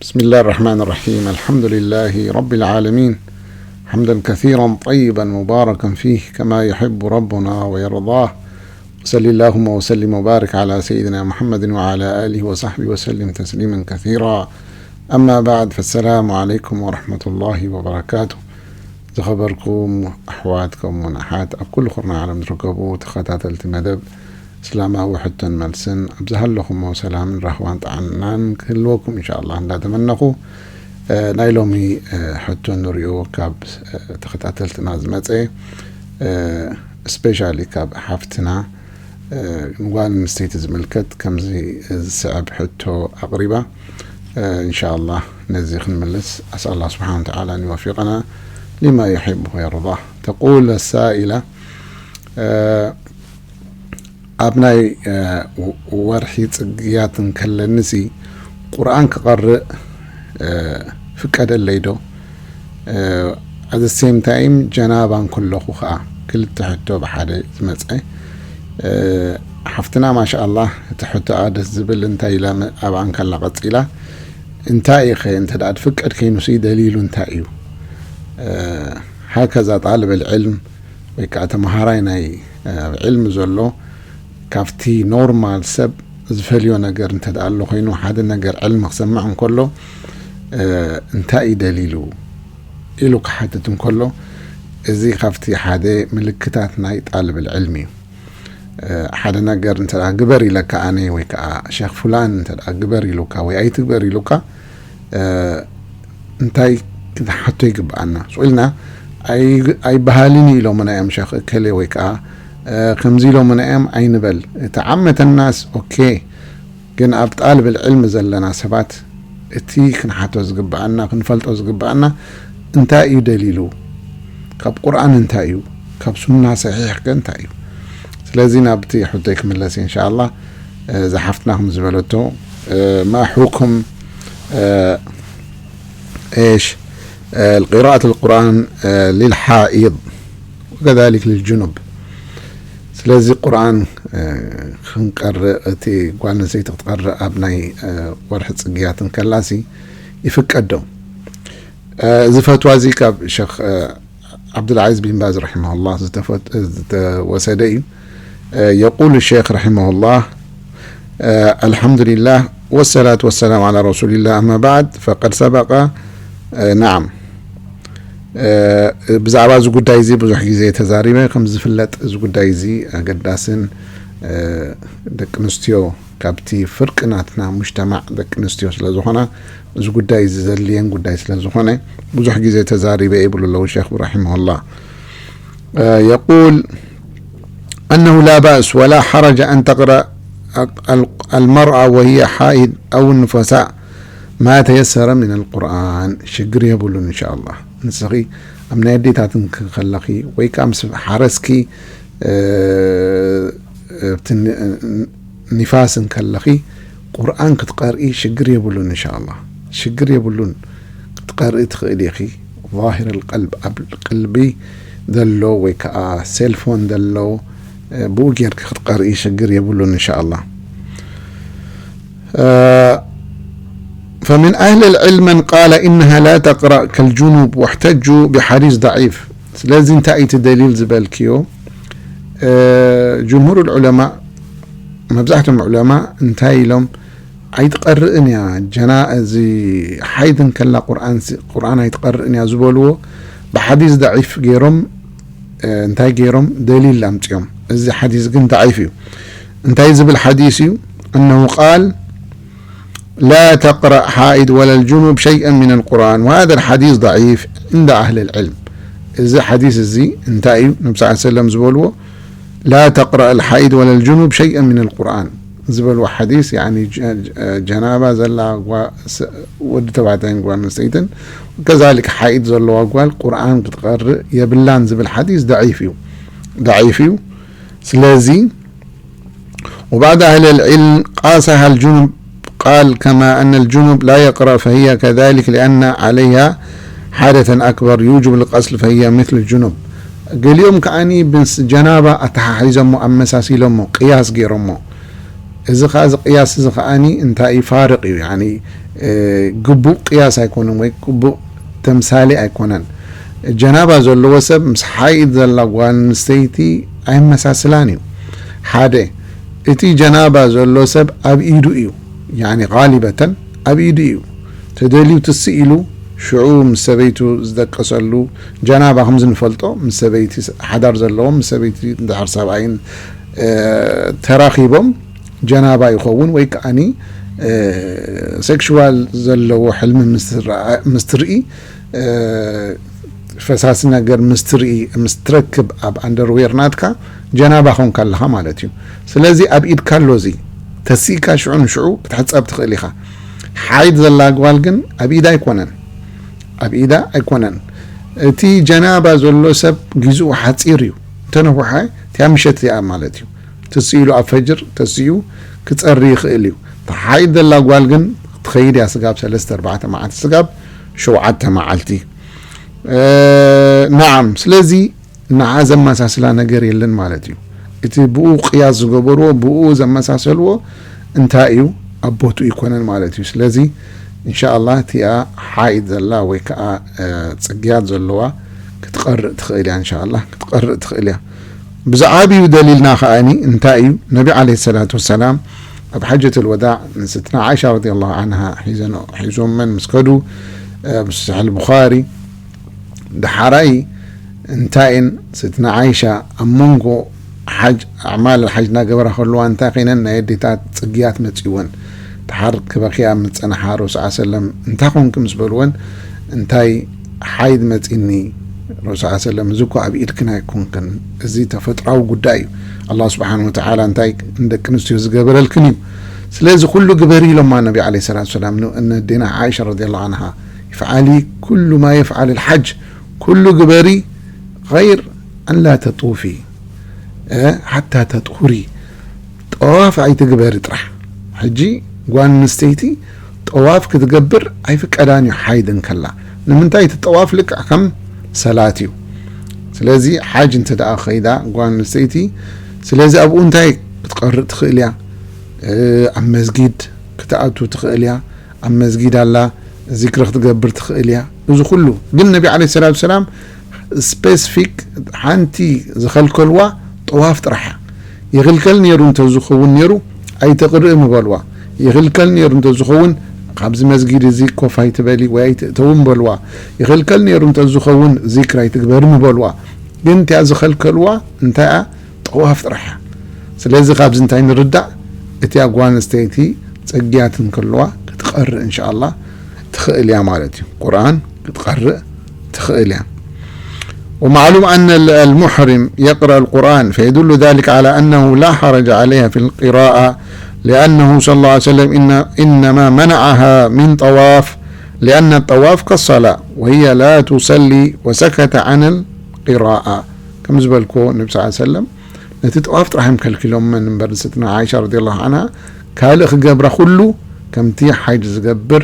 بسم الله الرحمن الرحيم. الحمد لله رب العالمين. حمدا كثيرا طيبا مباركا فيه كما يحب ربنا ويرضاه. وصل اللهم وسلم وبارك على سيدنا محمد وعلى آله وصحبه وسلم تسليما كثيرا. أما بعد، فالسلام عليكم ورحمة الله وبركاته. ዝኸበርኩም ኣሕዋት ከምኡውን ኣሓት ኣብ ኩሉ ኩርናዕ ዓለም ዝርከቡ ተኸታተልቲ መደብ እስላማዊ ሕቶን መልስን፣ ኣብ ዝሃለኹሞ ሰላምን ራህዋን ጥዕናን ክህልወኩም ኢንሻኣላህ እንዳተመነኹ፣ እ፣ ናይ ሎሚ፣ እ፣ ሕቶ ንሪኦ ካብ፣ እ፣ ተኸታተልትና ዝመጸ፣ እ፣ ስፔሻሊ ካብ ሓፍትና፣ እ፣ ንጓል ኣንስተይቲ ዝምልከት ከምዚ ዝስዕብ ሕቶ ኣቕሪባ። እ፣ ኢንሻኣላህ ነዚ ክንምልስ ኣስኣል ኣላህ ስብሓነ ወተዓላ ኣን ይወፊቀና ሊማ ዩሒቡ ወየርዳ። ተቁል ሳኢላ፣ እ፣ ኣብ ናይ፣ እ፣ ወርሒ ጽግያት እንከለንሲ ቁርኣን ክቐርእ፣ እ፣ ፍቀደለይ ዶ? እ፣ at the same time ጀናባ እንከለኹ ኸኣ ክልተ ሕቶ ብሓደ ዝመጸ። እ፣ ሓፍትና ማሻኣላህ እቲ ሕቶኣ ደስ ዝብል እንታይ ኢላ መ-፣ ኣብኣ እንከላ ቀጺላ እንታይ ኢኸ እንተ ደኣ ድፍቀድ ከይኑሲ ደሊሉ እንታይ እዩ? እ፣ ሃከዛ ጣልበል ዕልም ወይ ከኣ ተመሃራይ ናይ፣ እ፣ ዕልሚ ዘሎ ካብቲ ኖርማል ሰብ ዝፈልዮ ነገር እንተ ደኣ ኣሎ ኮይኑ፣ ሓደ ነገር ዕልሚ ክሰምዕ እንከሎ፣ እ፣ እንታይ እዩ ደሊሉ ኢሉ ክሓትት እንከሎ፣ እዚ ካብቲ ሓደ ምልክታት ናይ ጣልብል ዕልሚ እዩ። እ፣ ሓደ ነገር እንተ ደኣ ግበር ኢለካ ኣነ ወይ ከኣ ሸኽ ፉላን እንተ ደኣ ግበር ኢሉካ ወይ ኣይትግበር ኢሉካ፣ እ፣ እንታይ ክንሓቶ ይግብኣና? ስቕ ኢልና ኣይ-፣ ኣይበሃልን እዩ ኢሎምና እዮም ሸኽ እከሌ ወይ ከኣ፣ እ፣ ከምዚ ኢሎምና እዮም ኣይንበል። እቲ ዓመተ ናስ ኦኬ፣ ግን ኣብ ጣልብል ዕልሚ ዘለና ሰባት እቲ ክንሓቶ ዝግብኣና፣ ክንፈልጦ ዝግብኣና እንታይ እዩ ደሊሉ? ካብ ቁርኣን እንታይ እዩ? ካብ ሱና ሰሒሕ ከ እንታይ እዩ? ስለዚ ናብቲ ሕቶይ ክምለስ እየ ኢንሻኣላህ። እ፣ እዛ ሓፍትና ከም ዝበለቶ፣ እ፣ ማ ሑኩም፣ እ፣ إيش؟ آه، قراءة القرآن، آه، للحائض وكذلك للجنب. ስለዚ ቁርኣን፣ እ፣ ክንቀርእ፣ እቲ ጓል ኣንስተይቲ ክትቀርእ ኣብ ናይ፣ እ፣ ወርሒ ጽግያት እንከላሲ ይፍቀድ ዶ? እ፣ እዚ ፈትዋ እዚ ካብ ሸኽ፣ እ፣ ዓብዱልዓዚዝ ቢን ባዝ ረሒመሁላህ ዝተፈት-፣ ዝተወሰደ እዩ። እ፣ የቁሉ ሸይኽ ረሒመሁላህ፣ እ፣ ኣልሓምዱሊላህ ወሰላቱ ወሰላም ዓላ ረሱሊላህ፣ ኣማ ባዕድ፣ ፈቀድ ሰበቀ፣ እ፣ ነዓም። እ፣ ብዛዕባ እዚ ጉዳይ እዚ ብዙሕ ግዜ ተዛሪበ። ከም ዝፍለጥ፣ እዚ ጉዳይ እዚ ኣገዳስን፣ እ፣ ደቂ ኣንስትዮ ካብቲ ፍርቂ ናትና ሙጅተማዕ ደቂ ኣንስትዮ ስለ ዝኾና፣ እዚ ጉዳይ እዚ ዘድልየን ጉዳይ ስለ ዝኾነ፣ ብዙሕ ግዜ ተዛሪበ ይብሉ ኣለዉ ሸኽ ረሒመሁላህ። እ፣ የቁል أنه لا بأس ولا حرج أن تقرأ المرأة وهي حائض أو النفساء ما تيسر من القرآن. ሽግር የብሉን ኢንሻኣላህ። ንስኺ ኣብ ናይ ኣዴታትን ከለኺ ወይ ከኣ ምስ ሓረስኪ፣ እ፣ ኣብቲ ኒ-፣ ኒፋስ እንከለኺ ቁርኣን ክትቀርኢ ሽግር የብሉን ኢንሻኣላህ። ሽግር የብሉን። ክትቀርኢ ትኽእሊ ኢኺ። ዛሂር ኣልቀልብ፣ ኣብ ቅልቢ ዘሎ ወይ ከኣ ሴልፎን ዘሎ፣ እ፣ ብኡ ጌርኪ ክትቀርኢ ሽግር የብሉን ኢንሻኣላህ። እ፣ فمن أهل العلم من قال إنها لا تقرأ كالجنب واحتجوا بحديث ضعيف. ስለዚ እንታይ እዩ እቲ ደሊል ዝበልክዮ? እ፣ ጅምሁር ዑለማ፣ መብዛሕትኦም ዑለማ እንታይ ኢሎም? ኣይትቐርእን እያ ጀና-፣ እዚ ሓይድ እንከላ ቁርኣን ሲ-፣ ቁርኣን ኣይትቐርእን እያ ዝበልዎ ብሓዲስ ደዒፍ ገይሮም፣ እ፣ እንታይ ገይሮም? ደሊል ኣምጺኦም። እዚ ሓዲስ ግን ደዒፍ እዩ። እንታይ ዝብል ሓዲስ እዩ? أنه قال لا تقرأ حائض ولا الجنب شيئا من القرآن، وهذا الحديث ضعيف عند أهل العلم. እዚ ሓዲስ እዚ እንታይ እዩ? ነቢ ሰለላሁ ዐለይሂ ወሰለም ዝበልዎ لا تقرأ الحائض ولا الجنب شيئا من القرآن ዝበልዎ ሓዲስ፣ ያኒ ጀ-፣ ጀ-፣ ጀናባ ዘላ ጓ-፣ ስ-፣ ወዲ ተባዕታይን ጓል ኣንስተይትን ከዛሊክ ሓይድ ዘለዋ ጓል ቁርኣን ክትቐርእ የብላን ዝብል ሓዲስ ደዒፍ እዩ፣ ደዒፍ እዩ። ስለዚ وبعض أهل العلم قاسها الجنب، قال كما أن الجنب لا يقرأ فهي كذلك لأن عليها حدثا أكبر يوجب الغسل فهي مثل الجنب። ገሊኦም ከዓኒ ምስ ጀናባ ኣተሓሒዞሞ ኣመሳሲሎሞ ቅያስ ገይሮሞ። እዚ ኸዓ፣ እዚ ቅያስ እዚ ከዓኒ እንታይ እዩ? ፋርቕ እዩ። ያኒ ግቡእ ቅያስ ኣይኮነን ወይ ግቡእ ተምሳሌ ኣይኮነን። ጀናባ ዘለዎ ሰብ ምስ ሓይድ ዘላ ጓል ኣንስተይቲ ኣይመሳስላን እዩ። ሓደ፣ እቲ ጀናባ ዘሎ ሰብ ኣብ ኢዱ እዩ። ያኒ ጋሊበተን ኣብ ኢዱ እዩ። ተደልዩ ትስእ ኢሉ ሽዑ ምስ ሰበይቱ ዝደቀሰሉ፣ ጀናባ ከምዚ ንፈልጦ ምስ ሰበይቲ ሓዳር ዘለዎም ምስ ሰበይቲ እንድሕር ሰብኣይን ተራኺቦም ጀናባ ይኸውን ወይ ከዓኒ ሴክሽዋል ዘለዎ ሕልሚ ምስ ትርኢ ፈሳሲ ነገር ምስ ትርኢ ምስ ትረክብ ኣብ ኣንደርዌር ናትካ ጀናባ ኾንካ ኣለኻ ማለት እዩ። ስለዚ ኣብ ኢድካ ኣሎ እዚ ተሲእካ ሽዑ ንሽዑ ክትሕጸብ ትኽእል ኢኻ። ሓይድ ዘላ ጓል ግን ኣብ ኢዳ ኣይኮነን ኣብ ኢዳ ኣይኮነን። እቲ ጀናባ ዘሎ ሰብ ግዜኡ ሓጺር እዩ። እንተነውሐ እቲያ ምሸት እያ ማለት እዩ። ተስኢሉ ኣብ ፈጅር ተስኡ ክጸሪ ይኽእል እዩ። ተሓይድ ዘላ ጓል ግን ትኸይድ እያ ስጋብ ሰለስተ ኣርባዕተ መዓልቲ ስጋብ ሸውዓተ መዓልቲ። ናዓም ስለዚ ንዓ ዘመሳስላ ነገር የለን ማለት እዩ። እቲ ብኡ ቅያስ ዝገበርዎ ብኡ ዘመሳሰልዎ እንታይ እዩ ኣብ ቦትኡ ይኮነን ማለት እዩ። ስለዚ እንሻ ኣላህ እቲኣ ሓይድ ዘላ ወይ ከዓ ፅግያት ዘለዋ ክትቀርእ ትኽእል እያ። እንሻ ኣላህ ክትቀርእ ትኽእል እያ። ብዝዓብዩ ደሊልና ከዓኒ እንታይ እዩ? ነቢ ዓለይሂ ሰላቱ ወሰላም ኣብ ሓጀቱል ወዳዕ ንስትና ዓይሻ ረዲየላሁ ዓንሃ ሒዘን ሒዞመን ምስ ከዱ ኣብ ሰሒሕ ቡኻሪ ደሓራይ እንታይን ስትና ዓይሻ ኣብ መንጎ ሓጅ ኣዕማል ሓጅ እናገበራ ከለዋ እንታይ ኮይነን ናይ ኣዴታት ፅግያት መፂወን ተሓር ክበክያ ምስ ፀንሓ ረሱል ሰለም እንታይ ኮንክ ምስ በልወን እንታይ ሓይድ መፂኒ ረሱል ሰለም እዚ እኮ ኣብ ኢድክን ኣይኮንክን እዚ ተፈጥራዊ ጉዳይ እዩ። ኣላህ ስብሓን ወተዓላ እንታይ ንደቂ ኣንስትዮ ዝገበረልክን እዩ። ስለዚ ኩሉ ግበሪ ኢሎማ ነቢ ዓለይሂ ሰላቱ ሰላም ንዴና ዓይሻ ረዲየላሁ ዓንሃ ይፍዓሊ ኩሉ ማ የፍዓል ልሓጅ ኩሉ ግበሪ غير أن لا تطوفي حتى تطهري ጠዋፍ ኣይትግበሪ ጥራሕ። ሕጂ ጓል ኣንስተይቲ ጠዋፍ ክትገብር ኣይፍቀዳን እዩ ሓይድ እንከላ። ንምንታይ እቲ ጠዋፍ ልክዕ ከም ሰላት እዩ። ስለዚ ሓጅ እንተ ደኣ ከይዳ ጓል ኣንስተይቲ ስለዚ ኣብኡ እንታይ ክትቀርእ ትኽእል እያ? ኣብ መስጊድ ክትኣቱ ትኽእል እያ። ኣብ መስጊድ ኣላ ዚክሪ ክትገብር ትኽእል እያ። እዚ ኩሉ ግን ነቢ ዓለይሂ ሰላቱ ሰላም ስፔሲፊክ ሓንቲ ዝኸልከልዋ ጠዋፍ ጥራሕ እያ። ይኽልከል ነይሩ እንተዝኸውን ነይሩ ኣይተቕርኢ ምበልዋ። ይኽልከል ነይሩ እንተዝኸውን ካብዚ መስጊድ እዚ ኮፍ ኣይትበሊ ወይ ኣይትእተዊ ምበልዋ። ይኽልከል ነይሩ እንተዝኸውን ዚክሪ ኣይትግበሪ ምበልዋ። ግን እቲኣ ዝኸልከልዋ እንታይ እያ? ጠዋፍ ጥራሕ እያ። ስለዚ ካብዚ እንታይ ንርዳእ? እቲኣ ጓል ኣንስተይቲ ፅግያት እንከለዋ ክትቐርእ እንሻ ኣላህ ትኽእል እያ ማለት እዩ። ቁርኣን ክትቐርእ ትኽእል እያ። ومعلوم أن المحرم يقرأ القرآن فيدل ذلك على أنه لا حرج عليها في القراءة لأنه صلى الله عليه وسلم إن إنما منعها من طواف لأن الطواف كالصلاة وهي لا تصلي وسكت عن القراءة كما زبلكو النبي صلى الله عليه وسلم ነቲ ጠዋፍ ጥራሕ እዮም ከልኪሎመን እምበር ንስትና ዓይሻ ረዲየላሁ ዓንሃ ካልእ ክገብራ ኩሉ ከምቲ ሓጅ ዝገብር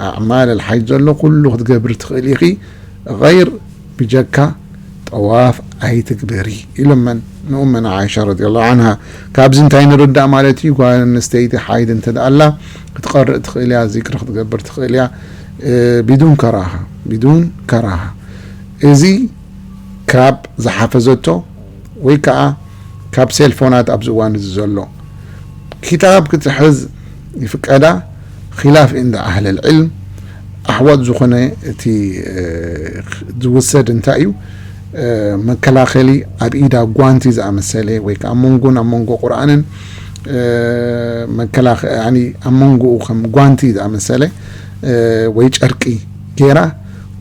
ኣዕማል ኣልሓጅ ዘሎ ኩሉ ክትገብሪ ትኽእል ኢኺ غير ብጀካ ጠዋፍ ኣይትግበሪ ኢሎመን ንኡመና ዓይሻ ረዲየላሁ ዓንሃ። ካብዚ እንታይ ንርዳእ ማለት እዩ? ጓል ኣንስተይቲ ሓይድ እንተ ደኣ ኣላ ክትቐርእ ትኽእል እያ፣ ዚክሪ ክትገብር ትኽእል እያ ቢዱን ከራሃ ቢዱን ከራሃ። እዚ ካብ ዝሓፈዘቶ ወይ ከዓ ካብ ሴልፎናት ኣብዚ እዋን እዚ ዘሎ ኪታብ ክትሕዝ ይፍቀዳ ኪላፍ እንዳ ኣህል ዕልም ኣሕዋት ዝኾነ እቲ ዝውሰድ እንታይ እዩ መከላኸሊ ኣብ ኢዳ ጓንቲ ዝኣመሰለ ወይ ከዓ መንጎን ኣብ መንጎ ቁርኣንን ኣብ መንጎኡ ከም ጓንቲ ዝኣመሰለ ወይ ጨርቂ ገይራ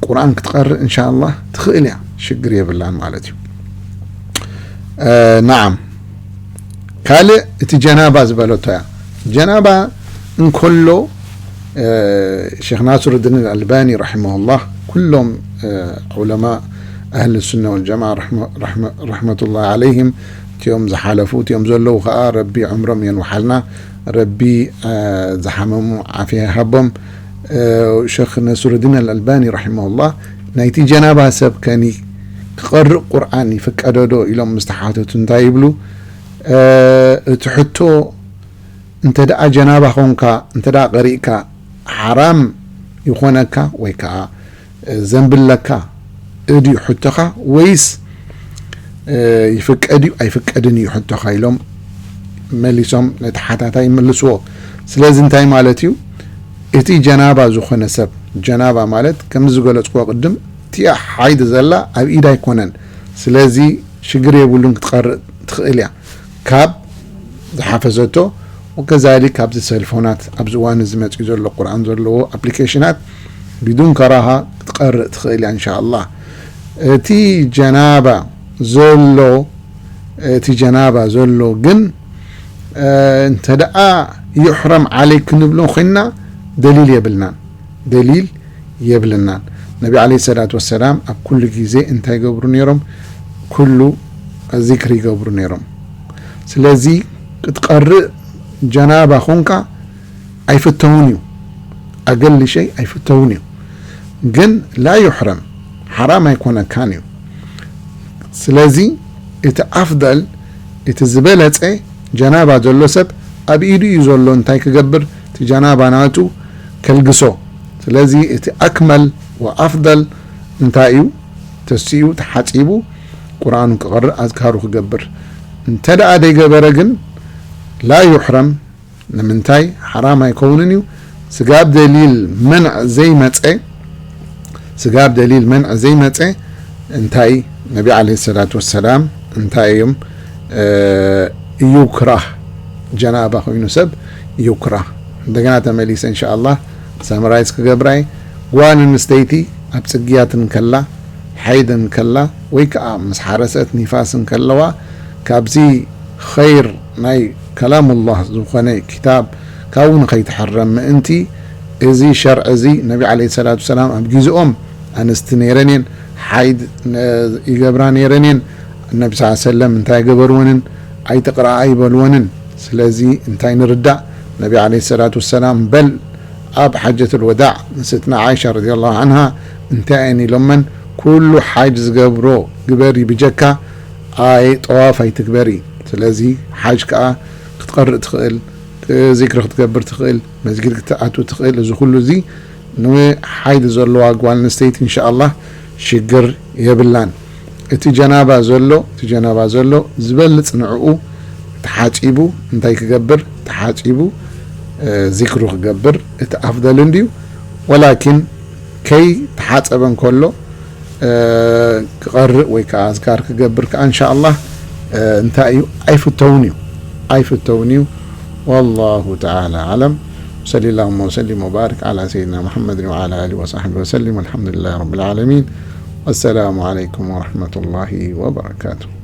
ቁርኣን ክትቀርእ እንሻ ኣላህ ትኽእል እያ ሽግር የብላን ማለት እዩ። ናዓም ካልእ እቲ ጀናባ ዝበለቶ እያ። ጀናባ እንከሎ ሸክ ናስሩዲን ኣልኣልባኒ ረሒመሁላህ ኩሎም ዑለማ ኣህል ሱና ወልጀማዓ ረሕመቱላህ ዓለይህም እቲኦም ዝሓለፉ እቲኦም ዘለዉ ከዓ ረቢ ዕምሮም የንውሓልና ረቢ ዝሓመሙ ዓፍያ ይሃቦም። ሸክ ነስሩዲን ኣልኣልባኒ ረሒመሁላህ ናይቲ ጀናባ ሰብ ከኒ ክቐርእ ቁርኣን ይፍቀደዶ ኢሎም ምስ ተሓተቱ እንታይ ይብሉ? እቲ ሕቶ እንተ ደኣ ጀናባ ኾንካ እንተ ደኣ ቀሪእካ ሓራም ይኾነካ ወይ ከዓ ዘንብለካ እድዩ ሕቶኻ ወይስ ይፍቀድ እዩ ኣይፍቀድን እዩ ሕቶኻ ኢሎም መሊሶም ነቲ ሓታታይ ይምልስዎ። ስለዚ እንታይ ማለት እዩ? እቲ ጀናባ ዝኾነ ሰብ፣ ጀናባ ማለት ከም ዝገለጽክዎ ቅድም እቲኣ ሓይድ ዘላ ኣብ ኢድ ኣይኮነን። ስለዚ ሽግር የብሉን ክትቐርእ ትኽእል እያ ካብ ዝሓፈዘቶ። ወከዛሊክ ካብዚ ሰልፎናት ኣብዚ እዋን እዚ መፅኡ ዘሎ ቁርኣን ዘለዎ ኣፕሊኬሽናት ቢዱን ከራሃ ክትቐርእ ትኽእል እያ እንሻኣላህ። እቲ ጀናባ ዘሎ እቲ ጀናባ ዘሎ ግን እንተ ደኣ ይሕረም ዓለይ ክንብሎ ኮይና ደሊል የብልናን። ደሊል የብልናን። ነቢ ዓለይሂ ሰላቱ ወሰላም ኣብ ኩሉ ግዜ እንታይ ይገብሩ ነይሮም? ኩሉ ዚክሪ ይገብሩ ነይሮም። ስለዚ ክትቀርእ ጀናባ ኾንካ ኣይፍተውን እዩ። ኣገሊ ሸይ ኣይፍተውን እዩ። ግን ላ ዩሕረም ሓራም ኣይኮነካን እዩ። ስለዚ እቲ ኣፍደል እቲ ዝበለጸ ጀናባ ዘሎ ሰብ ኣብ ኢዱ እዩ ዘሎ እንታይ ክገብር እቲ ጀናባ ናቱ ከልግሶ። ስለዚ እቲ ኣክመል ወኣፍደል እንታይ እዩ? ተሲኡ ተሓጺቡ ቁርኣኑ ክቐርእ ኣዝካሩ ክገብር። እንተ ደኣ ደይገበረ ግን ላ ዩሕረም ንምንታይ ሓራም ኣይከውንን እዩ? ስጋብ ደሊል መንዕ ዘይመፀ ስጋብ ደሊል መንዕ ዘይመፀ እንታይ ነቢ ዓለይሂ ሰላቱ ወሰላም እንታይ እዮም ይውክራህ ጀናባ ኮይኑ ሰብ ይውክራህ። እንደገና ተመሊሰ እንሻኣላህ ሳምራይዝ ክገብራይ ጓል ኣንስተይቲ ኣብ ፅግያት እንከላ ሓይድ እንከላ ወይ ከዓ ምስ ሓረሰት ኒፋስ እንከለዋ ካብዚ ኸይር ናይ ከላሙላህ ዝኾነ ኪታብ ካብኡ ንኸይትሕረም ምእንቲ እዚ ሸርዒ እዚ ነቢ ዓለይሂ ሰላቱ ሰላም ኣብ ግዜኦም ኣንስቲ ነይረን እየን ሓይድ ይገብራ ነይረን እየን። ነቢ ስ ሰለም እንታይ ገበርወንን ኣይትቕረኣ ኣይበልወንን። ስለዚ እንታይ ንርዳእ ነቢ ዓለይሂ ሰላቱ ወሰላም በል ኣብ ሓጀት ልወዳዕ ንስትና ዓይሻ ረዲየላሁ ዓንሃ እንታይ እየን ኢሎመን ኩሉ ሓጅ ዝገብሮ ግበሪ ብጀካ ኣይ ጠዋፍ ኣይትግበሪ። ስለዚ ሓጅ ከዓ ክትቀርእ ትኽእል ዚክሪ ክትገብር ትኽእል መስጊድ ክትኣቱ ትኽእል። እዚ ኩሉ እዚ ንሓይድ ዘለዋ ጓል ኣንስተይቲ እንሻኣላህ ሽግር የብላን። እቲ ጀናባ ዘሎ እቲ ጀናባ ዘሎ ዝበልፅ ንዕኡ ተሓፂቡ እንታይ ክገብር ተሓፂቡ ዚክሩ ክገብር እቲ ኣፍደል እንድዩ። ወላኪን ከይ ተሓፀበ እንከሎ ክቐርእ ወይ ከዓ ኣዝካር ክገብር ከዓ እንሻኣላህ እንታይ እዩ ኣይፍተውን እዩ ኣይፍተውን እዩ። والله تعالى أعلم. وصلى اللهم وسلم وبارك على سيدنا محمد وعلى آله وصحبه وسلم والحمد لله رب العالمين. والسلام عليكم ورحمة الله وبركاته.